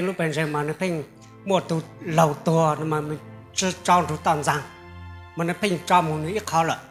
Lub pawg ntseeg mas nws pheej muaj tus laug tuag no mas tsi tso nrug toj ntxaag, mas nws pheej tso moog nws ib qho lawm.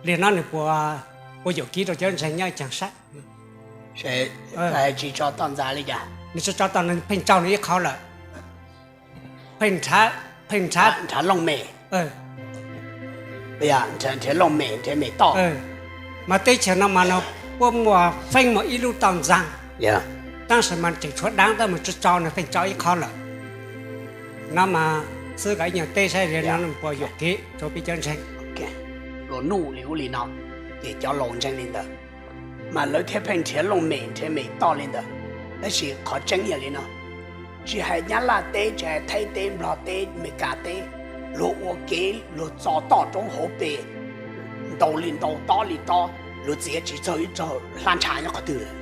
Li no nws puas, puas yuam kev rua cov ntseeg nyob caag saib? Tsi tso toj ntxaag li cas? Nws tsi tso toj, nws pheej tso nws ib qho lawm. Pheej nrhav, pheej nrhav, nrhav looj mem, nrhav looj mem, nrhav mem toj. Mas teb chaws no mas nws puab muaj feeb moog ib lub toj ntxaag, tab sis mas tseem tshuav dlaav tab mas tsi tso, nws pheej tso ib qho lawm. No mas xwb kom ib nyuag teb saib li no puas yuam kev rua peb cov ntseeg. Luas nuj li ub li no, ces cov laus ntseeg li ntawd, mas lawv thiaj pheej nrhiav looj mem nrhiav mem toj li ntawd. Tab sis qhov tseeb yog li no, tsis hais Nyab Laj teb, tsis hais Thaib teb, Nplog teb, Amelikas teb, luag ua kev luag txo toj roob hauv pes ntau li ntau, tob li tob, luag txiav tsis txog ib txog hlab ntsha nyob qhov twg lawm.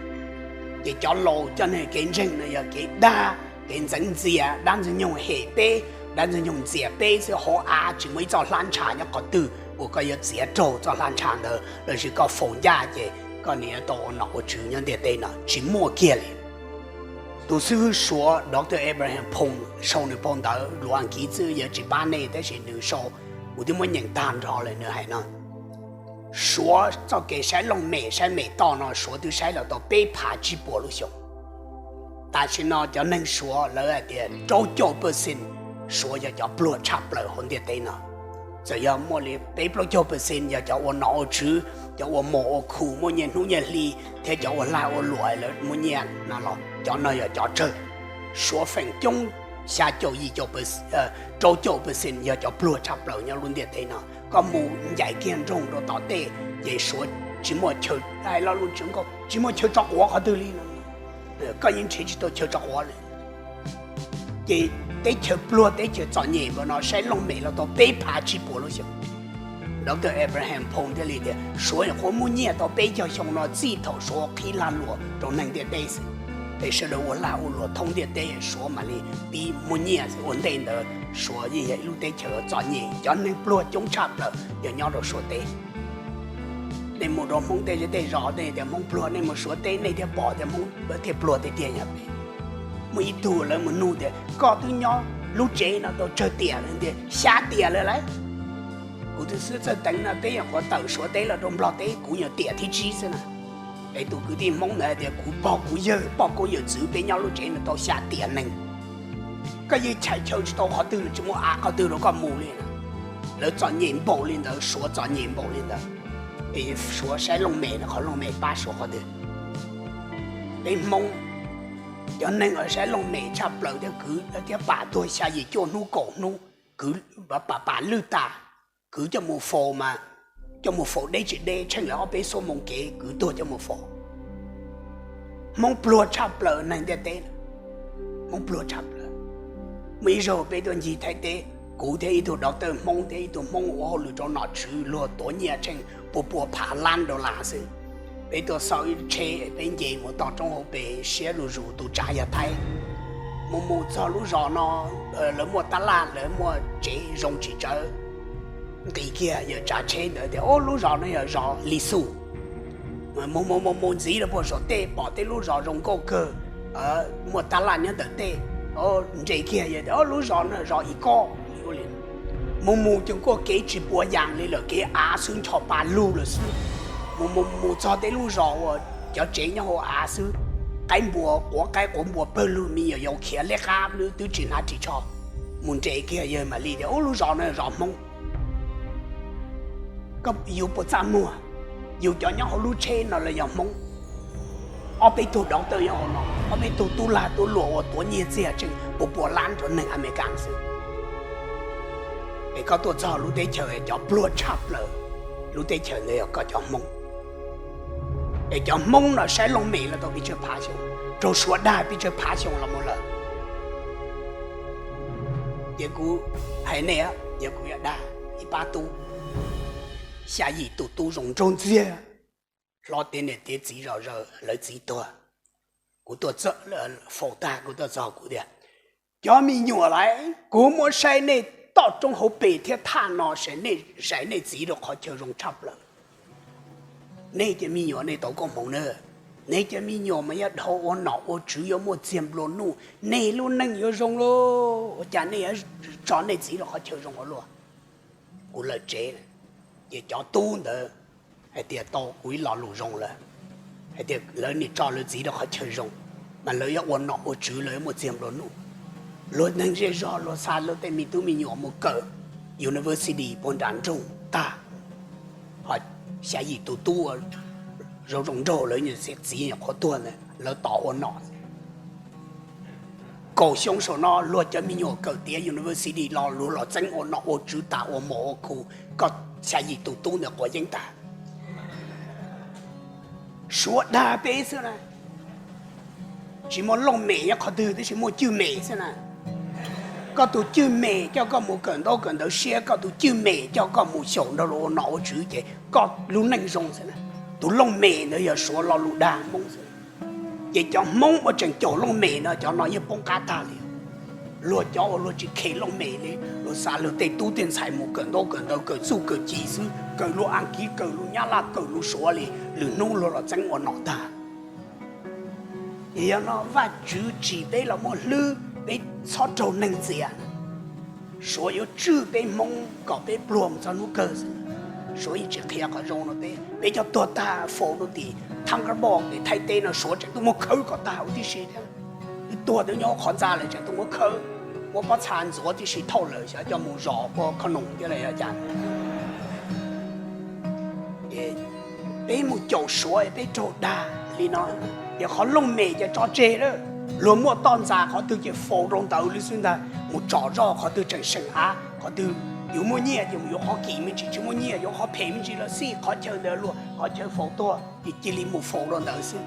Ces cov laus coj neeg kev ntseeg no yog kev dag, kev ntxeev ntxias, dab ntxwg nyoog hem peb, dab ntxwg nyoog ntxias peb xwb, hauv av tsis muaj ib txoj hlab ntsha nyob qhov twg uas koj yuav txiav raug txoj hlab ntsha ntawd lossis koj faus ncaj ces koj nim yuav tau ua nom ua tswv nyob ntiaj teb no, tsis muaj kiag li. Tus xib hwb Suav Doctor Abraham Pound sau nws phau ntawv, lus Askiv xwb yog tsis pab nej, tab sis nws sau, kuv twb muab nyeem tag nrho lawm, nws hais no, Suav txoj kev saib looj mem saib mem toj no Suav twb saib los tau peb phav tsib puas lub xyoo. Tam sim no cov neeg Suav lawv hais tias rau caum percent Suav yog cov pluag tshaj plaws hauv ntiaj teb no. Txawm yog muaj li peb plaub caug percent yog cov ua nom ua tswv, cov ua muas ua khu muaj nyiaj hnub nyiaj hli, thiab cov ua lag ua luam lawv muaj nyiaj no los cov no yog cov tsawg. Suav feem coob xya caum yim, rau caum percent yog cov pluag tshaj plaws nyob lub ntiaj teb no. Koj mus ncaim kiag nroog rau tom tej, ces Suav tsis muaj chaw, hais lo lus tsis zoo nkauj, tsis muaj chaw tso quav qhov twg li no. Koj yeej nrhiav tsis tau chaw tso quav li. Ces teb chaws pluag teb chaws txom nyem npaum no saib looj mem los tau peb phav tsib puas lub xyoo. Doctor Abraham Pound thiaj li tias Suav nyuam qhuav muaj nyiaj tau peb caug xyoo no txij thaum Suav qhib lag luam rau neeg ntiaj teb xwb. Es sawv daws ua lag ua luam thoob ntiaj teb Suav mam li pib muaj nyiaj xwb. Ua ntej ntawd Suav yeej yog ib lub teb chaws txom nyem, cov neeg pluag coob tshaj plaws yog nyob rau Suav teb. Nej mus rau Hmoob tej zej tej zos, nej tias Hmoob pluag, nej mus Suav teb nej thiaj pom tias Hmoob thiaj pluag tiag tiag yog pem. Muaj ib tug lawv mus nug tias koj twb nyob lub tsev no tau tsawg tiam lawm tias xya tiam lawm lauj. Kuv tus xib hwb Txawj Teev no peb nyuam qhuav tawm Suav teb los rau Nplog teb, kuv nyuam tiam thib tsib xwb na. Es tus kwv tij Hmoob ntawd hais tias kuv pog kuv yawg poj koob yawm txwv peb nyob lub tsev no tau xya tiam neeg. Koj yeej chaw tsis tau qhov twg, tsis muaj av qhov twg rau koj mus li. Lawv txom nyem npaum li ntawd, Suav txom nyem npaum li ntawd, es Suav saib looj mem, qhov looj mem pab Suav qhov twg? Peb Hmoob cov neeg uas saib looj mem tshaj plaws thiab kwv thiab pam tuag xya yim cuaj hnub kaum hnub, kwv pam pam lwj tas, kwv coj mus faus mas, coj mus faus deb tsis deb, tsheej lawv ob peb xuab moos kev kwv tuag coj mus faus. Hmoob pluag tshaj plaws neeg ntiaj teb, Hmoob pluag tshaj plaws. Muaj ib zaug peb tuaj ncig Thaib teb, kuv thiab ib tug doctor Hmoob thiab ib tug Hmoob ua hauj lwm rau nom tswv luag tuav nyiaj tsheej pua pua phav lab dollar xwb. Peb tuaj xauj ib tsheb, peb nce mus toj roob hauv pes siab zuj zus, tus tsav yog Thaib. Mus mus txog lub zos no, lawv muaj tab laj, lawv muaj tsev zoo tsis tsawv. Nqis kiag yawg tsav tsheb ntawd tias, Ub, lub zos no yog zos Li Xus. Mus mus mus mus ntxiv rau puag saum tej pom tej lub zos zoo nkauj kawg, muaj tab laj nyob ntawm tej. Nres kiag yawg tias, Ub, lub zos no zos Ib Kob. Mus mus ces kuj kev tsis puas yas li lawm, kev av xwb, ncho pa lug lawm xwb. Mus mus mus txog tej lub zos uas cov tsev nyob hauv av xwb, qaib npua quav qaib quav npua pawg lug, me nyuam yaus khiav liab qab twb tsis hnav ris tsho. Mus nres kiag yawg mam li tias, Ub, lub zos no zos Hmoob. Koj yus puas txaj muag? Yus cov nyob hauv lub tsheb no los yog Hmoob? Ob peb tug doctor nyob hauv no, ob peb tug tub lag tub luam uas tuav nyiaj txiag tsheej pua pua lab rau neeg Amelikas xwb. Es koj tuaj txog lub teb chaws cov pluag tshaj plaws, lub teb chaws ntawd yog koj cov Hmoob. Es cov Hmoob no saib looj mem los tau pes tsawg phav xyoo, raug Suav dag pes tsawg phav xyoo los mus lawm. Ces kuv hais nej, yog kuv yuav dag ib pab tub, xya yim tus tub zoo nraug ntxiag, hlob tiav niam tiav txiv zom zaws, lawv txiv tuag. Kuv tuaj faus tag kuv tuaj txog kuv tias, Cov me nyuam lauj, kuv muab saib nej toj roob hauv pes thiab thaj no, nej zais nej txiv rau qhov chaw zoo tshaj plaws. Nej cov me nyuam nej tau koob hmoov nawb. Nej cov me nyuam mas yuav dhau ua nom ua tswv, yuav muaj txiag nplua nuj, nej lub neej yuav zoo lauj. Ua cas nej yuav tso nej txiv rau qhov chaw zoo ua luaj? Kuv lawm tsev. Ces cov tub ntawd hais tias tau kuv ib lo lus zoo lawm, hais tias lawv nim tso lawv txiv rau qhov chaw zoo, mas lawv yuav ua nom ua tswv, lawv yuav muaj txiag nplua nuj. Luag neeg zej zog luag xa luag tej me tub me nyuam mus kawm university puag nram nroog tag, ho xya yim tus tub zoo zoo nraug, lawv txiv nyuam qhuav tuag ntawd lawv tos ua nom. Kaum xyoo saum no luag cov me nyuam kawm tiav university los luag los txeeb ua nom ua tswv tas ua mos ua khu, koj xya yim tus tub ntawd quav yeeb tag. Suav dag peb xwb na. Tsis muaj looj mem nyob qhov twg, tab sis muaj cwj mem xwb na. Koj tus cwj mem coj koj mus kawm ntaub kawm ntawv siab, koj tus cwj mem coj koj mus xyaum nrog luag ua nom ua tswv ces koj lub neej zoo xwb na. Tus looj mem ntawd yog Suav lo lus dag Hmoob xwb. Ces cov Hmoob uas tseem caum looj mem no, cov no yeej poob qab tag li. Luag cov uas luag tsis khes looj mem li, luag xa luag tej tub tej ntxhais mus kawm ntaub kawm ntawv, kawm txuj kawm ci xwb, kawm lus Askiv, kawm lus Nyab Laj, kawm lus Suav li, lwm hnub luag los txeeb ua nom tag. Ces yog no Vajtswv tsim peb los muaj hlwb, peb txhob raug neeg ntxias. Suav yuav tswj peb Hmoob kom peb pluag mus txog hnub kawg xwb. Suav yeej tsis qhia qhov zoo rau peb, peb cov tuag tag faus rau tim Thab Kab Poj tim Thaib teb no, Suav tseem tuaj muab khawb kom tag huv tib si thiab. Twb tuag twb nyob qhov ntxa lawm tseem tuaj muab khawb, muab pob txha ntxuav tib si thauj lawm xyov coj mus zos ua khob noom thiab los yog cas. Peb mus caum Suav peb raug dag li no, ces qhov looj mem ces tso tseg lawm. Luag muaj toj ntxas qhov twg ces faus rau ntawd li xwb ntag, mus tsom zoj qhov twg tseem seem av, qhov twg yuav muaj nyiaj ces mus yuav qhov kim me ntsis, tsis muaj nyiaj yuav qhov phem me ntsis los xij qhov chaw ntawd luag qhov chaw faus tuag ces cia li mus faus rau ntawd xwb.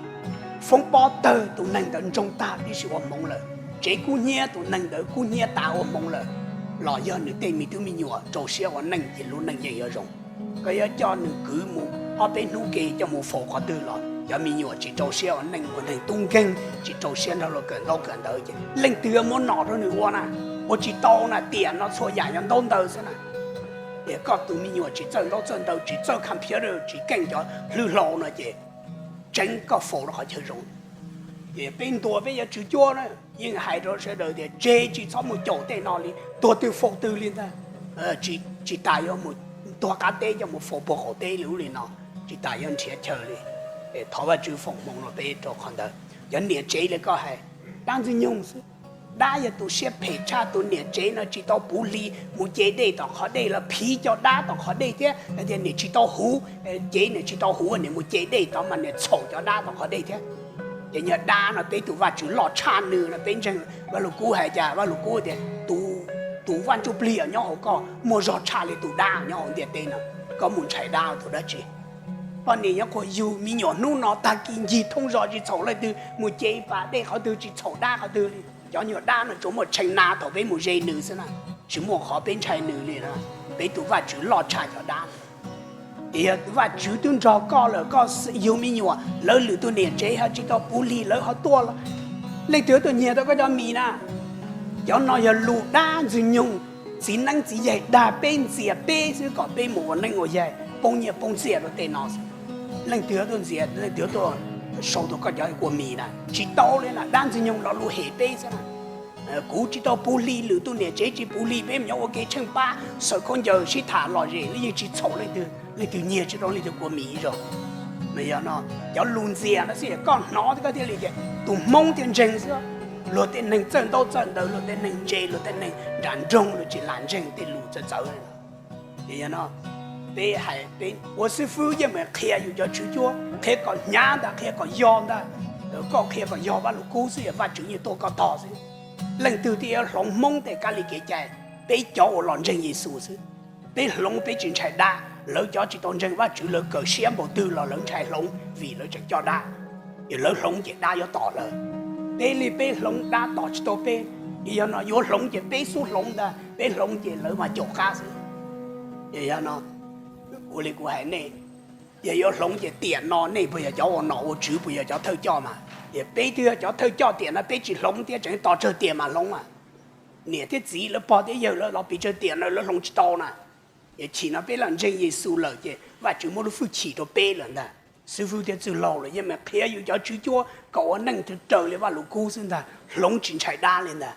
Foob pob tawg tus neeg ntawd ntsoog tag tib si ua hmoov lawm, tsev kub hnyiab tus neeg ntawd kub hnyiab tas ua hmoov lawm, los yog nws tej me tub me nyuam rau siab ua neej ces lub neej yeej yuav zoo. Koj yuav coj nws kwv mus ob peb hnub ke coj mus faus qhov twg los cov me nyuam tsis rau siab ua neej, ua neeg tub nkeeg, tsis rau siab nrog luag kawm ntaub kawm ntawv ces leej twg yuav muab nom rau nws ua na? Ua tsis tau na, tiam no txhua yam yog ntaub ntawv xwb na. Ces koj tus me nyuam tsis txawj ntaub txawj ntawv, tsis txawj computer, tsis keej cov hlwb hlau no ces tseeb koj faus rau qhov chaw zoo. Ces peb ntuas peb yuav tswv cuab na, yeej hais rau sawv daws tias tseg tsis txhob mus caum tej no li, tuag twg faus twg li ntag. Tsis tas yuav mus tuag qab teb coj mus faus puag qaum teb li ub li no, tsis tas yuav nrhiav chaw li. Thov Vajtswv foom hmoov rau peb rau qhov ntawd. Cov niam tsev li koj hais, dab ntxwg nyoog xwb. Dab yog tus siab phem tshaj, tus niam tsev no tsis tau puv hli, mus ce dej tom qhov dej los phiv cov dab tom qhov dej thiab, hais tias niam tsis tau huv, cev niam tsis tau huv, niam mus ce dej tod mas niam txhaum cov dab tom qhov dej thiab. Ces yog dab no peb tus Vajtswv loj tshaj nws no peb ntseeg. Vaj Lug Kub hais cas? Vaj Lug Kub tias tus Vaj Ntsujplig uas nyob hauv koj muaj zog tshaj li tus dab nyob hauv ntiaj teb no. Koj mus ntshai dab ua tus dab tsi? Poj niam nyob quas yug me nyuam hnub no tag kis ncig thoob zos tsis txhaum leej twg, mus ce pas dej qhov twg tsis txhaum dab qhov twg li. Cov nyuag dab no tsuas muaj tshee na thaum peb mus ze nws xwb na, tsis muaj qhov peb ntshai nws li na. Peb tus Vajtswv loj tshaj cov dab. Ces yog Vajtswv twb nrog koj lawm, koj yug me nyuam, lawv lwm tus niam tsev ho tsis tau puv hli lawv ho tuaj los, leej twg tuaj nyiag tau koj cov mis na? Cov no yog lus dab ntxwg nyoog, txiv neeb txiv yaig dag peb ntxias peb xwb kom peb mus ua neeb ua yaig poob nyiaj poob txiaj rau tej no xwb. Leej twg tuaj ntxias, leej twg tuaj sau tau koj cov kua mis na? Tsis tau li na, dab ntxwg nyoog lo lus hem peb xwb na. Kuv tsis tau puv hli, lwm tus niam tsev tsis puv hli, peb mus nyob ua ke tsheej pab xaws khaub ncaws sib tham lom zem los yeej tsis txhaum leej twg, leej twg nyiag tsis tau leej twg kua mis zaug. Mas yog no, cov lus ntxias no xwb koj hnov koj thiaj li tias tus Hmoob thiaj ntseeg xwb. Luag tej neeg txawj ntaub txawj ntawv, luag tej neeg ntse, luag tej neeg nram nroog luag tsis lam ntseeg tej lus txawv txawv li no. Ces yog no, peb hais peb ua xib fwb yeej meem qhia yus cov tswv cuab, qhia kom hnyav ntag, qhia kom yog ntag. Koj qhia kom yog Vaj Lug Kub xwb, yog Vajtswv yeej tuaj koj tog xwb. Leej twg thiaj yuav hloov Hmoob tej kab li kev cai? Peb cov uas los ntseeg Yexus xwb. Peb hloov peb tsis ntshai dab, lawv cov tsis tau ntseeg Vajtswv lawv kawm siab npaum twg los lawv ntshai hloov vim lawv tseem coj dab. Ces lawv hloov ces dab yuav tom lawv. Peb li peb hloov dab tom tsis tau peb. Ces yog no yuav hloov ces peb xub hloov ntag, peb hloov ces lawv mas caum qab xwb. Ces yog no, ua li kuv hais nej, yog yuav hloov ces tiam no nej puas yog cov ua nom ua tswv, puas yog cov thawj coj mas? Ces peb twb yog cov thawj coj tiam no peb tsis hloov thiab tseem tos tsawg tiam mas hloov mas. Niam thiab txiv lawv pog thiab yawg lawv los pes tsawg tiam no lawv hloov tsis tau na. Ces chim no peb los ntseeg Yexus lawm ces Vajtswv muab lub hwj chim rau peb lawm ntag. Xib fwb thiab txwj laug los yeej mas qhia yus cov tswv cuab kom ua neej raws li Vajluskub xwb ntag, hloov tsis ntshai dab li ntag.